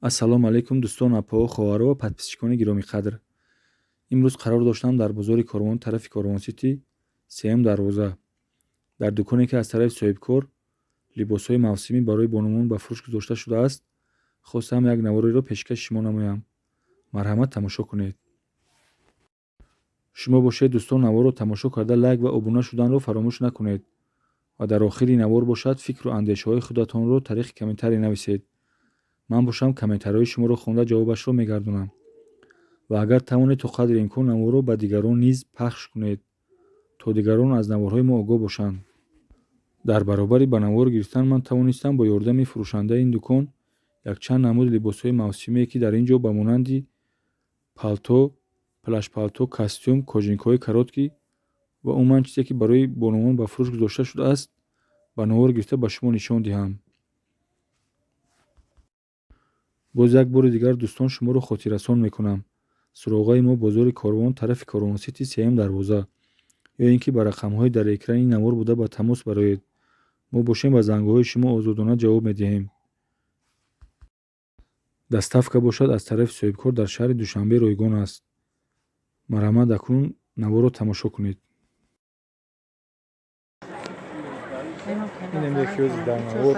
Ассалому алайкум, дӯстон, апоҳо, хоҳаро ва подписчикони гиромиқадр. Имрӯз қарор доштам дар бозори Корвон, тарафи Корвонсити, сеюм дарвоза, дар дуконе, ки аз тарафи соҳибкор либосҳои мавсимӣ барои бонувон ба фурӯш гузошта шудааст, хостам як навореро пешкаши шумо намоям. Марҳамат, тамошо кунед. Шумо бошед, дӯстон, наворро тамошо карда, лайк ва обуна шуданро фаромӯш накунед ва дар охири навор бошад, фикру андешаҳои худатонро тариқи комментарий нависед. Ман бошам, комментариҳои шуморо хонда, ҷавобашро мегардонам. Ва агар тавонед, то қадри имкон наворро ба дигарон низ пахш кунед, то дигарон аз наворҳои мо огоҳ бошанд. Дар баробари ба навор гирифтан ман тавонистам бо ёрдами фурӯшандаи ин дукон якчанд намуди либосҳои мавсимие, ки дар ин ҷо ба монанди палто, плащпалто, костюм, кожинкаҳои короткий ва умуман чизе, ки барои бонувон ба фурӯш гузошта шудааст, ба навор гирифта ба шумо нишон диҳам. Боз як бори дигар, дӯстон, шуморо хотиррасон мекунам: суроғаи мо бозори Корвон, тарафи Корвонсити, сеюм дарвоза, ё ин ки ба рақамҳои дар экрани навор буда ба тамос бароед. Мо бошем, ба зангҳои шумо озодона ҷавоб медиҳем. Доставка бошад, аз тарафи соҳибкор дар шаҳри Душанбе ройгон аст. Марҳамат, акнун наворро тамошо кунед. Инам якиёзи дар навор,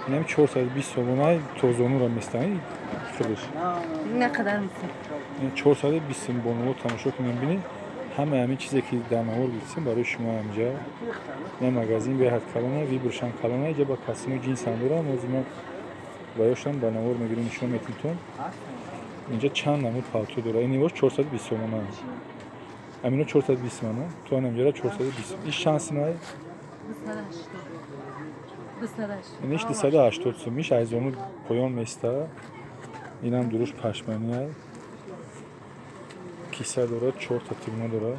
инам 420 сомонай, тозонура местан худаш. Не қадар мисли. 420 сом. Бонуво, тамошо кунем, бинед, ҳамаи ҳамин чизе, ки дар навор гирифтем, барои шумо. Ҳамҷа ин магазин беҳад калона, выборшам калона. Иҷа ба костюму ҷинсам дорам. Ҳозир мо ваёшам ба навор мегирем, нишон метимтон. Инҷа чанд намуд палто дора. Ин ивош 420 сомона, амино 420 сомона, то анамҷара 420. Иш чанд сомай? Иниш 280 сом. Иш айзону поён места. Инам дуруш пашмания, киса дорад, чорта тигма дорад.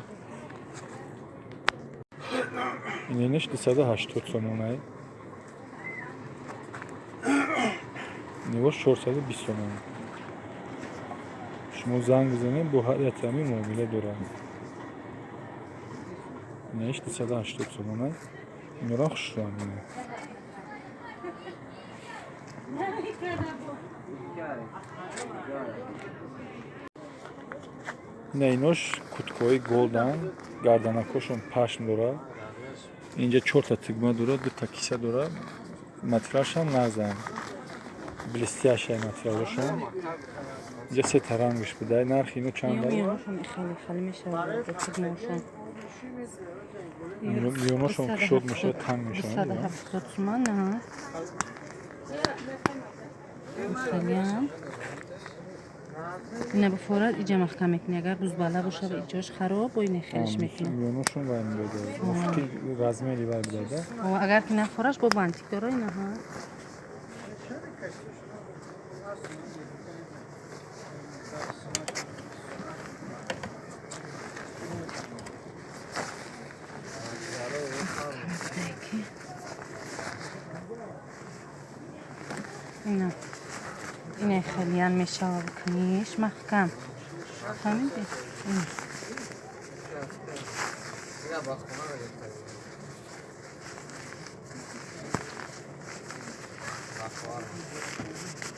Иниш 280 сомонай, инивош 420 сомон. Шумо занг бизанед, бо ҳар яктами муомила дорад. Иниш 280 сомонай. Инора хушрӯам. Ина инош куткаҳои голдан, гарданакҳошон пашм дорад. Инҷа чорта тигма дорад, дута киса дорад. Материалшам нағзам, блестящая материалошон. Инҷа сета рангш буда. Нархи ино чанд? Миёношон кушод мешавад, танг мешавад. Суман. Хелиам ина бифорад, иҷа маҳкам мекунӣ. Агар бузбала бошад, иҷош хароб, бо ина хелиш мекунӣ. Миёношон вай мебода, мувофиқи размери вай бидада. Агар ки нафораш, бо бантик дора инаҳа. Ина ина хелиян мешава, бикуниш маҳкам, фаҳмиди?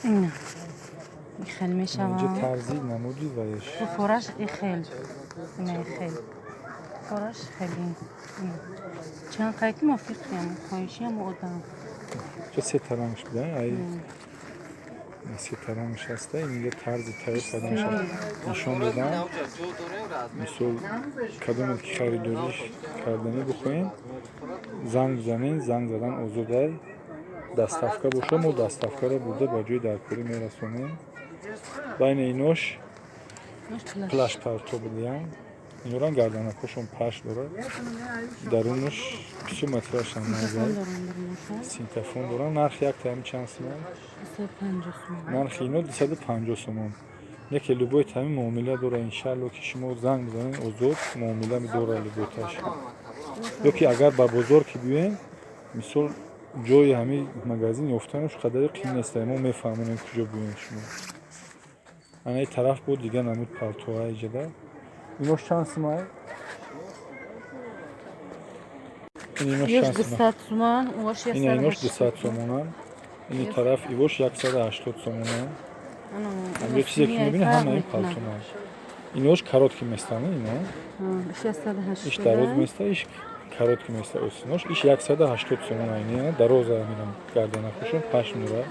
Ина ихел мешава. Инҷа тарзи намуди ваеш. Фораш ихел, ина ихел фораш хели чанд қайти мувофиқиам хоҳишиам одам. Инҷа сета рангш буда, ай сета рангш ҳаста. Инҷа тарзи тайёр карданаша нишон додам. Мисол, кадоме ки харидориш карданӣ бихоҳем, занг бизанед. Занг задан озодай. Доставка боша, мо доставкаро бурда ба ҷои даркорӣ мерасонем. Байни инош плащ палто будиям. Инорам гарданакҳошон пашм дорад, дарунаш бисёр материалшам нағзай, синтофон дорам. Нархи як тайми чанд сомон? Нархи ино 250 сомон. Яке любой тайми муомила дора. Иншаалло, ки шумо занг бизанед, озод муомила медора любойташ. Ё ки агар ба бозор ки биёем, мисол, ҷои ҳамин магазин ёфтанаш қадаре қиин нест, мо мефаҳмонем куҷо биёед шумо. Ана ин тараф буд дигар намуд палтоҳа иҷада. Инош чанд сумай? Инош Ёш чанд сумай? 200 суман, ош Ина инош 180. 200 сомонан. Ини тараф ивош 180 сомона. Ҳамҷо чизе ки мебини, ҳама ин палтуна. Инош короткий местана, ино. Иш дароз места, иш короткий места осинош. Иш 180 сомон айни, дароза мирам гарданакушон пашм дора.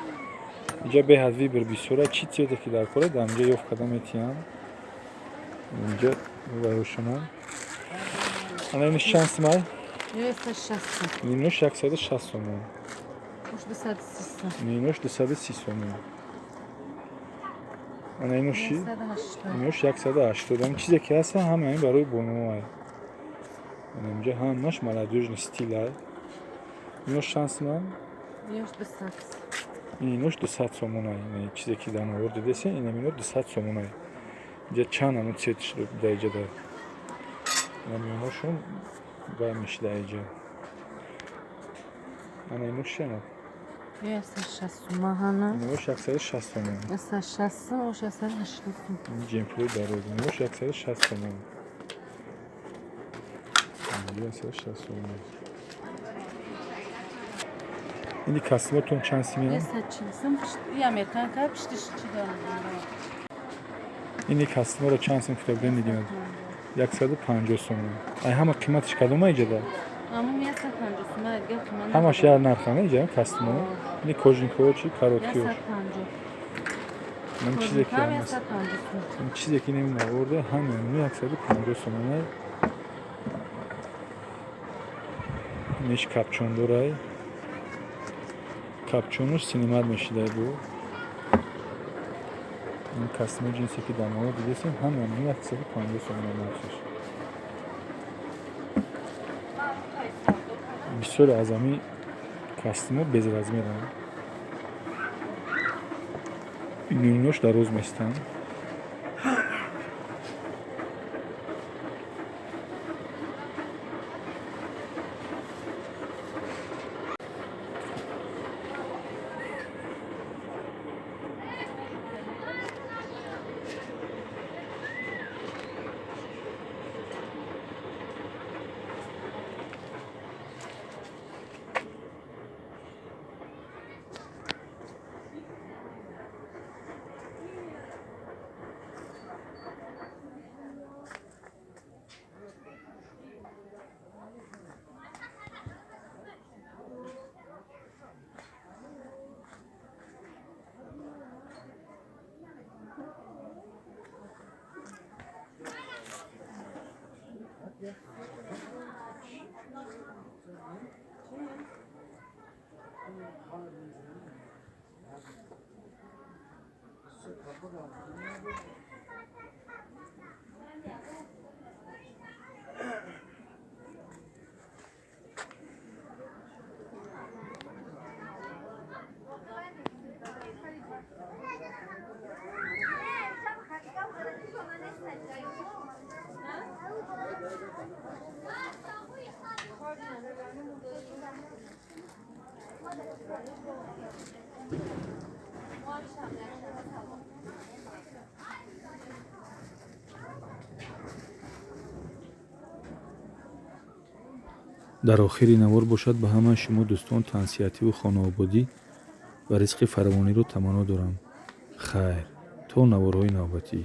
Инҷа беҳад выбор бисёра, чӣ цвете ки дар кора, дар инҷа ёфт карда метиҳам. Инҷа вайошонам. Ана иниш чанд симай? Инош 160 сомон. Инош 230 сомон. Ана инош чӣ? Инош 180. Ҳамин чизе ки ҳаста, ҳама ин барои бонуҳоай. Ана инҷа ҳамаш молодёжный стилай. Инош чанд симай? Инош 200 сомонай. Чизе ки дар навор дидесен, инам ино 200 сомонай. Инҷа чанд ҳамун цветш дар иҷа дар. Ана миёношон вай мешида иҷа. Ана инош чи ана? Инош 160 сомон. Ҷемпури дароз. Инош 160 сомон. 160 сомон. Ини костюмотон чанд симиям? Ини костюморо чанд сим китобден дидем? 150 сомон. Ай ҳама қиматиш кадома иҷада? Ҳамаш як нархана иҷа костюмо? Ини кожинкаҳо чи, короткиҳош? Ин чизе ки ҳаст. Ин чизе ки намеоварда, ҳама 150 сомонай. Иниш капчон дорай. Капчонуш синимат мешидай бу. Ин костюми ҷинсе ки дар навор дидесем, ҳама 150 сомона нархаш. Бисёре аз ҳамин костюмо безразмеранд. Инош дароз местанд. Дар охири навор бошад, ба ҳамаи шумо дӯстон тансиҳативу хонаободӣ ва ризқи фаровониро таманно дорам. Хайр, то наворҳои навбатӣ.